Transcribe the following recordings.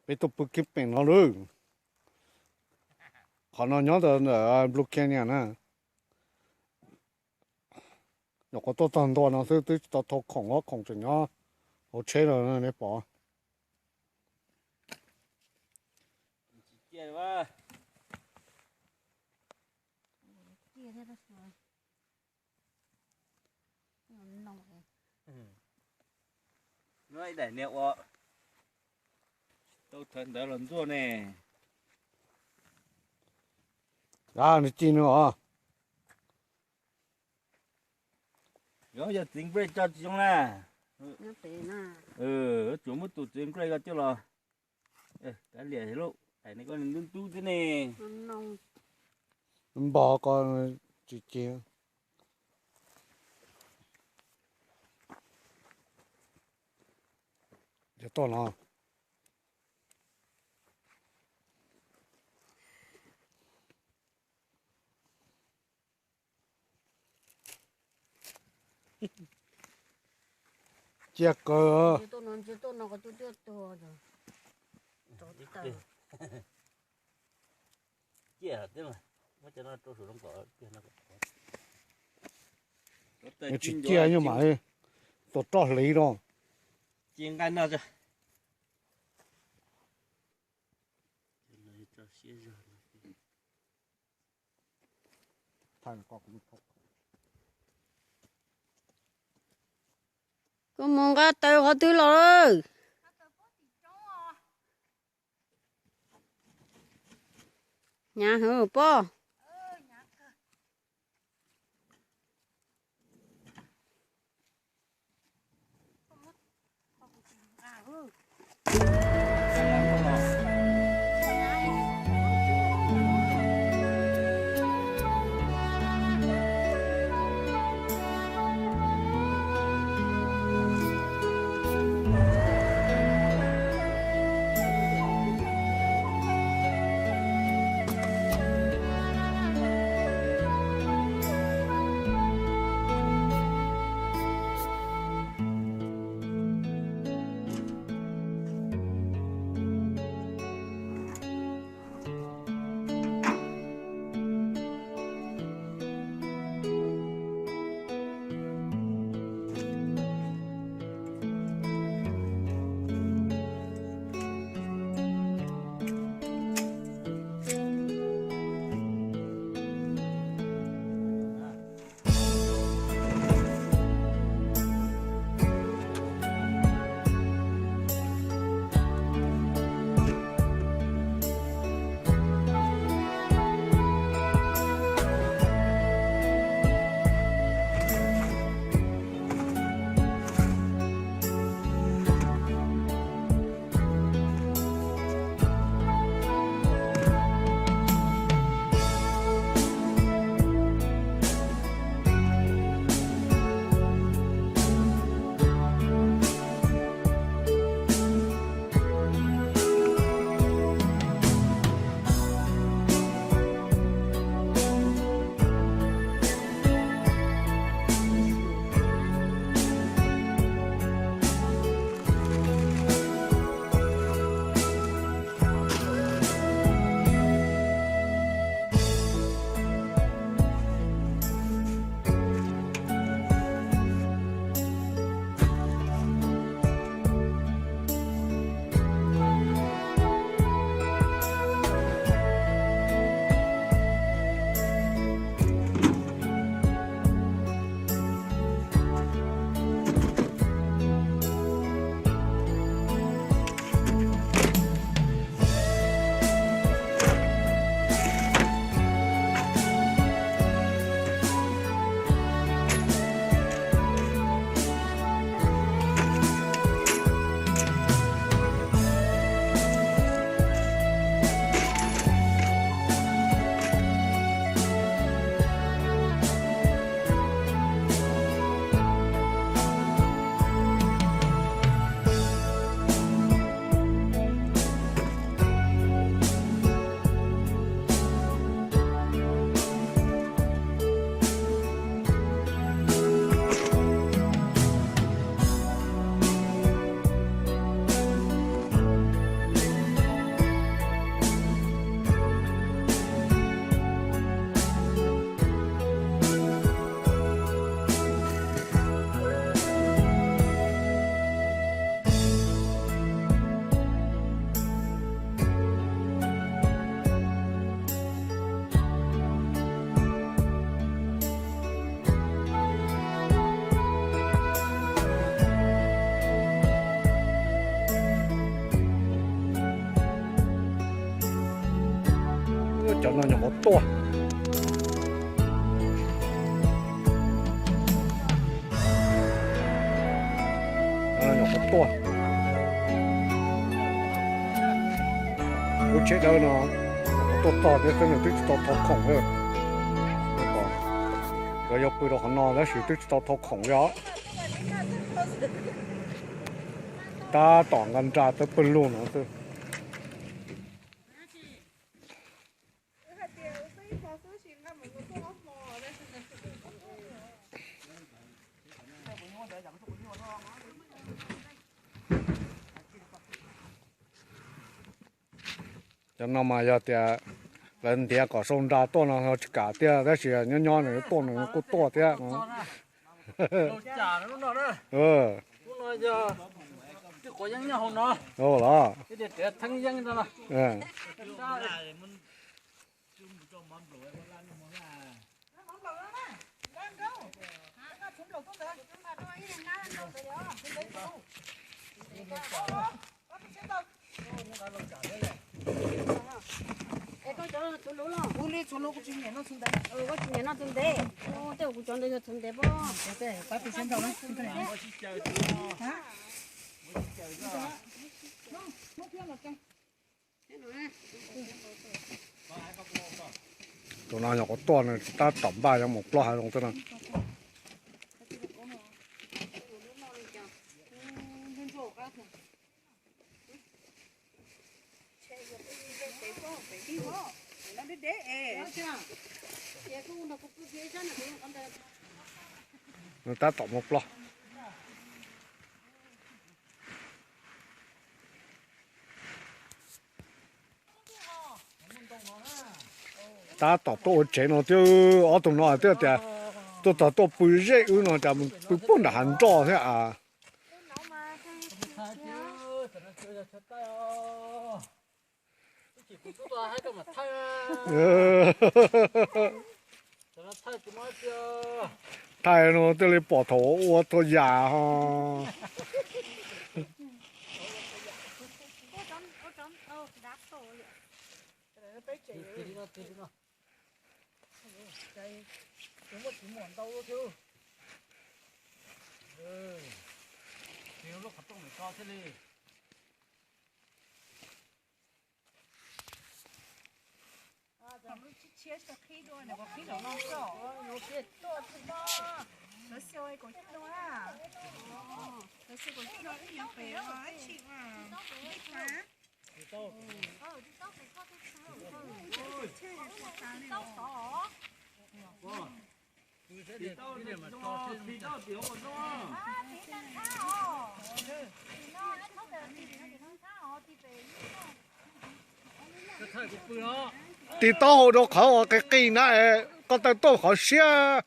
Peb tuaj pw kiag pem no lawm. Qhov no nyob ntawm Blue Canyon na. Nyuam qhuav tuaj txog ntua no xwb, twb tsis tau thau khoom, ob khoom tseem nyob hauv tsheb no nej pom. Daim niag ua tau thawv ntawd los ntxuaj ne. Nws ci nws os. Yog yog txiv nplej tso tsis zoo na. Tsuas muab tus txiv nplej ko coj los kav liam lub daim ne, koj ntub ntub xwb ne. Npog ko tsis ci. Cov toj no. Ciaj kawg. Tsis ciaj nyuj mas tuaj roj hliv no. Koj mus nqa taws qhov twg los lawm? Hnyav heev poj. Tuaj. Nyuam qhuav tuaj. Lub tsheb dawb no tuaj txog thiab xwb, nws twb tsis tau thau khoom li. Nkawd yuav pw rau qhov no tab sis twb tsis tau thau khoom li os. Tab tom nqa nra tawb pawg lug no xwb. Cov no mas yog tias lawv ntiav kom sau nra tuaj no tsis kam tiag, tab sis nyob nyob nws tuaj nws kuj tuaj thiab no. Los? Koj cov txhuv lub los? Kuv tsis nyiam noj txhuv ntev. Tej kuv cov ntawd yog txhuv ntev pob. Tus no nyuam qhuav tuaj, nws tab tom npaj yuav mus plob hav zoov xwb no. Nws tab tom mus plob. Tab tom tuaj ua tsev no thiab, ob tug no twb tias tuaj txog tuaj pw zej wb no cas pw puag nram hav nroj thiab as. Thaij no thiaj li pom thaum ua tau yam ho. Tiv taub hau rau qhov uas qis qis na, koj tawm tuaj qhov siab.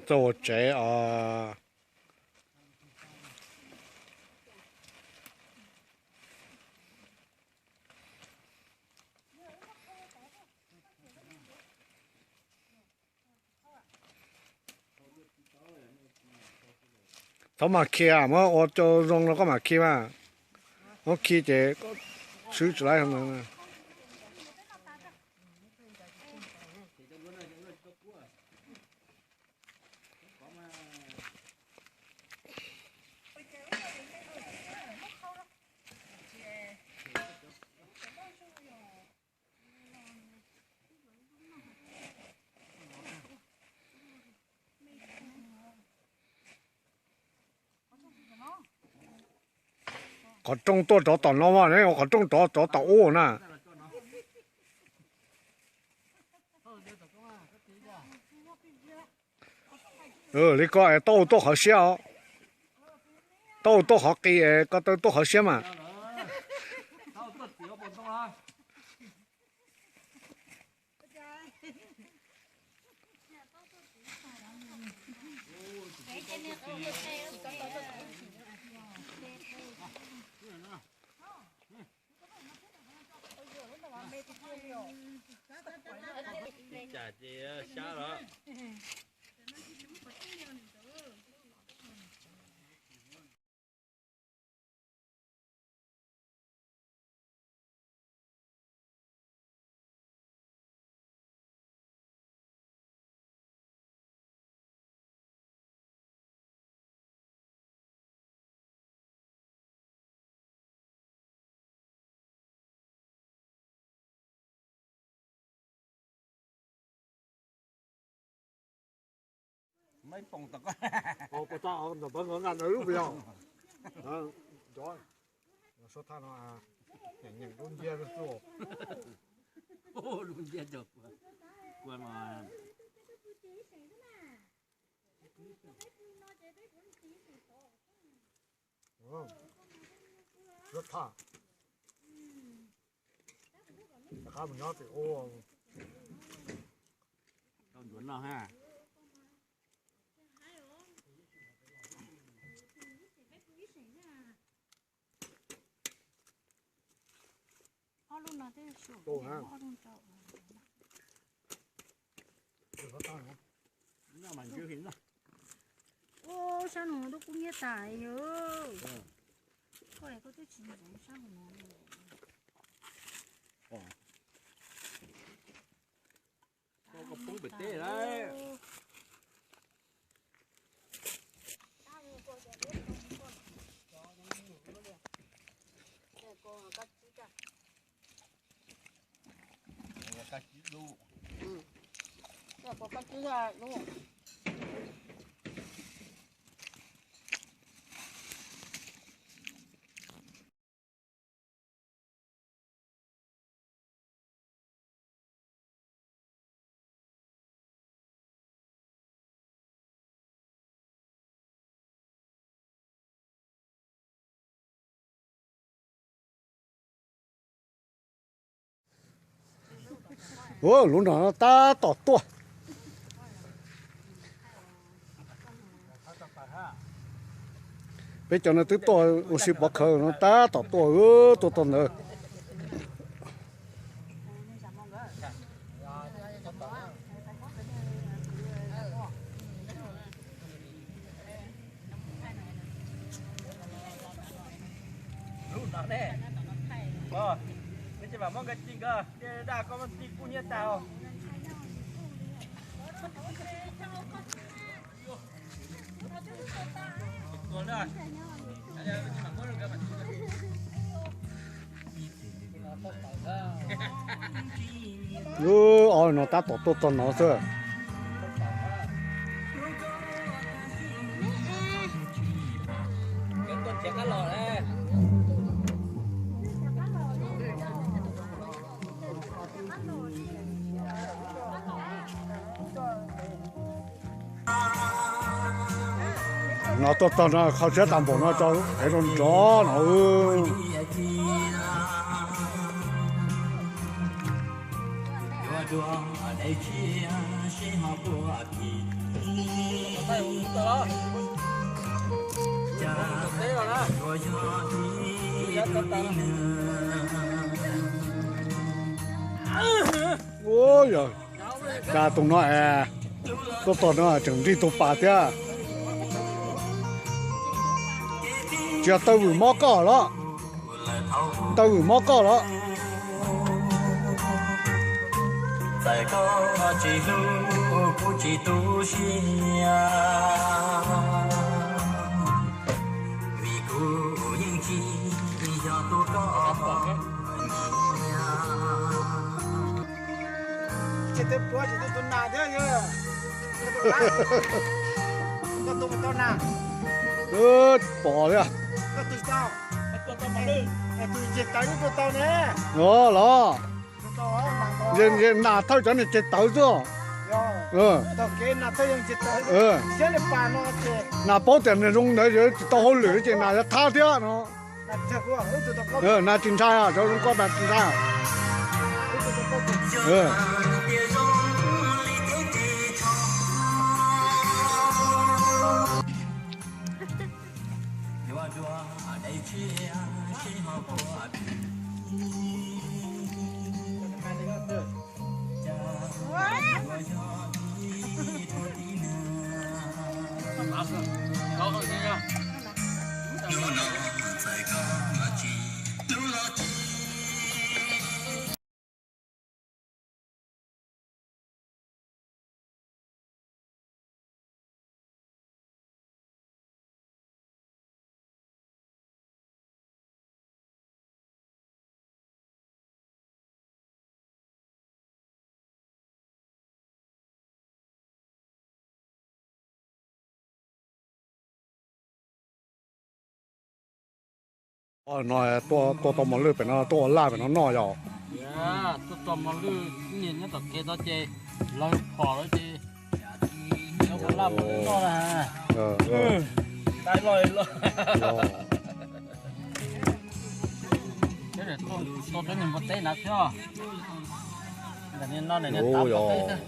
Txoj ua tsev os. Txhob mam khi, muab ua zoo rau koj mam khi mas. Muab khi ces swb tsis laib. Qhov rooj tuaj rov tom no mas, qhov rooj rov rov tom ub na. Li ko es tau tuaj qhov siab os. Tau tuaj qhov qis es ko tau tuaj qhov siab mas. Cas ces sab los. Suab thaj no nyeem lub nciab rau tuaj. Lub nciab rau kua, kua no. Suab thaj. Rov qab mus nyob tim ub. Tau ncuav noj ha. Ob lub no twb su, ob lub rau. Ua sab nus no twb kub nyiab tas yog. Koj es koj twb tsis ntxeev sab nus no. Koj poob pem teb lawm. Ua lub no tab tom tuaj. Peb cov no twb tuaj ua si pov khawv no tab tom tuaj, tuaj txog ntawd. Lub no ne, o, neb tsis mam muab nkawd ci nkawd, dej daj koj muab ci kub nyiab tag os. Lub o no tab tom tuaj txog no xwb. No tuaj txog no kho siab tas npaum no rau ev rau nrov no. Ua yog, cas tus no es tuaj txog no tseem nrig tus pas thiab. Tsis yog taw vwm mob koj los? Tau vwm mob koj los. Txawm koj tsis hlub kuv tsis tu siab, vim kuv yeej tsis yog tus koj nyiam. Tsis tau puav tsis tau tus nas thiab yog. Koj tus mus tau nas. Pom li. Koj tus tau. Tus ceg tawv tus tau ne. Los. Nas thawj cov niag ceg tawv xwb. Nas paub tias nws zoo ntawd tsis tau hauj lwm ces nas yuav thab thiab no. Nas tsis ntshai, cov zoo nkauj nas tsis ntshai. No tuaj, tuaj tau mos lwj pem no, tuaj ua laj pem no noj yog. Tuaj tau mos lwj, niag nyob tom kev no ces lawv phom lawm ces lawv ua laj mos lwj noj na. Dai loj loj. Tuaj peb niag npua teb na thiab. Ntawm niag no niag tab npua teb xwb.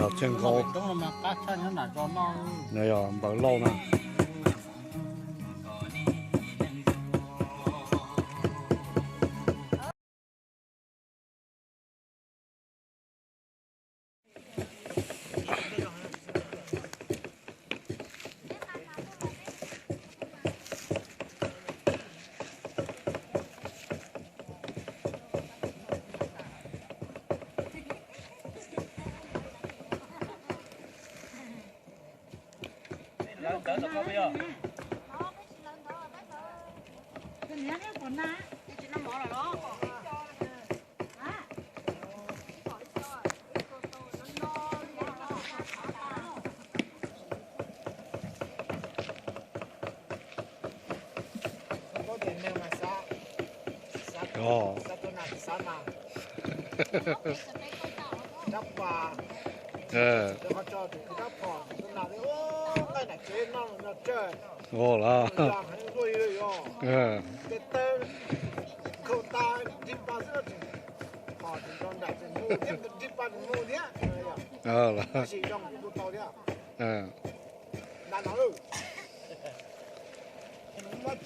Txhiaj nkaus. Yog npawg lauj na.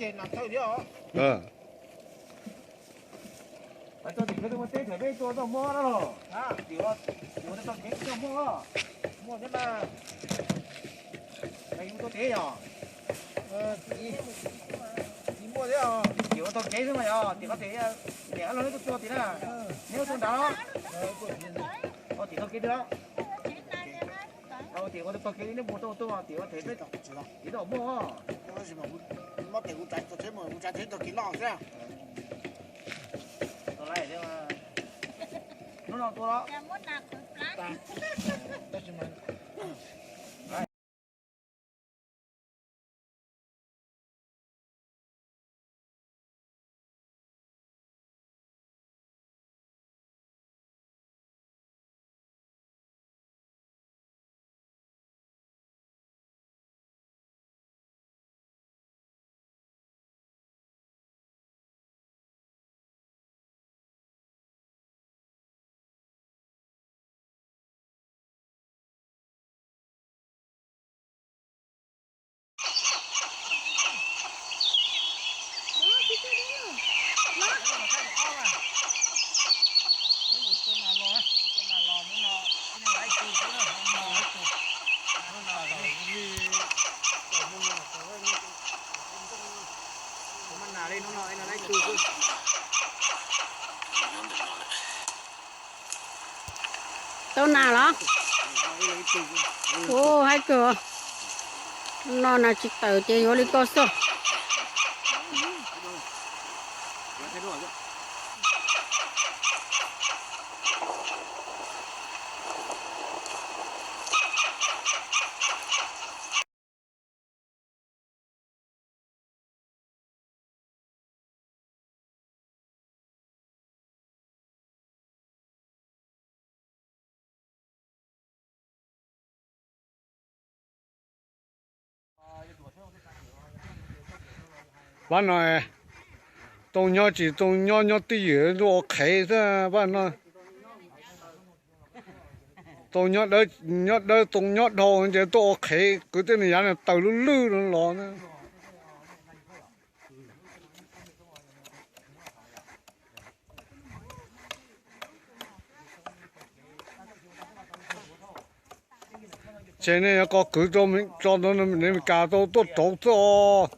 Ces nas thawj thiab os. Hais txog tim khawv tau muaj teb thaum peb tuaj txoj mob na los. Tim ua tau kev txoj mob, muaj thiab mas. Yus tau kev yog. Tsis muaj thiab. Tim ua tau kev xwb mas yog tim qhov tim, tim qhov los neb tuaj tua tim na. Neb ua tuaj nrad los. Tim tau kev twg los. Tim ua tau kev neb mus tau tuaj tim ua tau kev tau muaj. Mob tes kuv tsav tau tsheb mus, kuv tsav tsheb tau kev loj xwb. Hnub no tua los. Tau nas los? Ua haib kawg. No nas tsis tawm ces yuav li ko xwb. Pab no tau nyob tsis tau nyob, nyob twj ywm tuaj ua qhev xwb pab no. Tau nyob dawb tau nyob dhau ces tuaj ua qhev, kwv tij neej yav no taws lwj lwj los. Ces nej yuav ko kwv tso, Meskas tau tuaj rauv xwb os.